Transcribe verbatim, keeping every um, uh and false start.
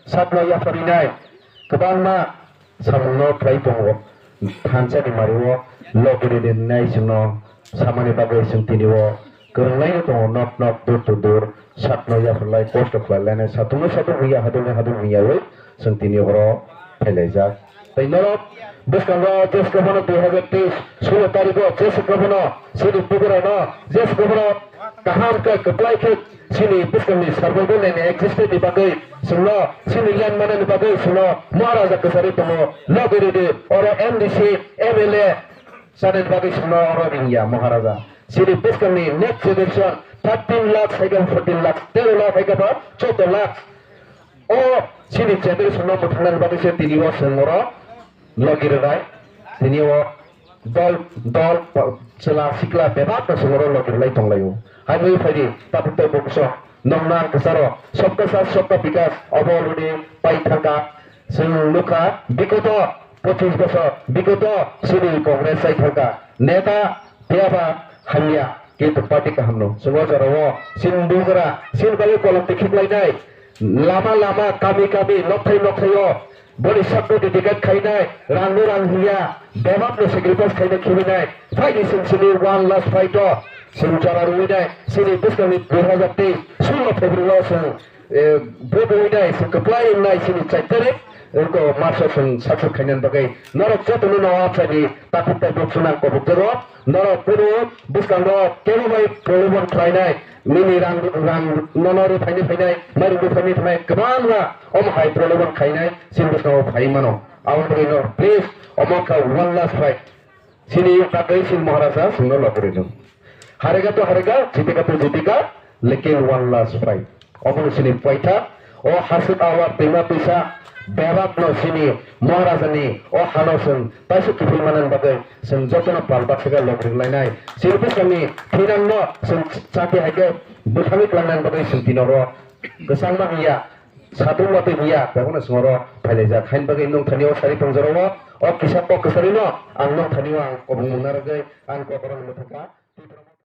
Sakno yapharinai kwbangma samungno khlai tongo. Thansa ni mario logiri rinai chwngno samani bagwi chwng tini o kwrwnglaino tongo, nok nok, dur to dur, sakno yapharlai, kosto khlai lainai, satung no satung wngya, hadung no hadung wngyawi chwng tini oro phailaijak. Tei norok bwskango jeswk bono dui hazar teis sulo tariko jeswk bono chini bugrano jeswk bono kaham khe kwplai khe chini bwskangni survival and existence ni bagwi chwngno chini land manani bagwi chwngno Maharaja kwchari tongo. Logiridi oro M D C, M L A chanani bagwi chwngno oro ringya Maharaja. Chini bwskangni next generation thirteen lakh hai khe fourteen lakh, tero lakh hai khe ba choudo lakh. O chini generation no mwthangnani bagwi se tini o chwng oro logi rwnai. Tini o dol, dol, chwla sikla bebak no chwng oro logi rwnai tonglaio. Hai bai phaidi tabuk tei bukso nokna ang kwcharo Sabka Saath Sabka Vikas obo already pai thangkha. Chwng nukha bikoto pochis bosor bikoto chini Congress chai thangkha. Neta Phiya ba hamya, kintu party kaham no. Chwng o jora o chini bugra, chini bagwi kolom tikhiklainai, lama lama, kami kami, nokthai nokthai o boni sakno dedicate khainai, rang no rang hiya, bebak no sacrifice khainai khibiinai. Phaidi chwng chini one last fight o chwng jora rwinai, chini bwskangni dui hazar teis sulo February o chwng eh, bwbwi nai se kwplai wngnai chini chai tarik, wngkha o March o chwng success khainani bagwi. Norok jotono no o bwsani takhuk tei bukchwng ang kobok jago. Norok kunu bwskango kebo bai prolobon khlainai, nini rang, rang nono rw phainai phainai, mairum rw phainai phainai, kwbangma omo hai prolobon khainai chini bwskango phai mano. Aboni bagwi no please omo wngkha one last fight. Chini bagwi chini Maharaja chwngno logi rwdi. Harega to harega, jitika to jitika, lekin one last fight. Omo chini paitha, o hasuk awar twima twisa, bebak no chini Maharaja ni o hano chwng paisa kiphil manani bagwi chwng jotono pal baksa khe logi rwlainai. Chini bwskanni thinang no chwng chati hai khe bwthangwi twlangnani bagwi chwng tini oro kwchangma wngya. Satung watwi hiya, bobono chwng oro phailaijak. Haini bagwi nwng thani o sari tongjoro o, o kisa kok kwcharino ang nwng thani o ang kobong mung narwgwi ang kok oro mwthangkha.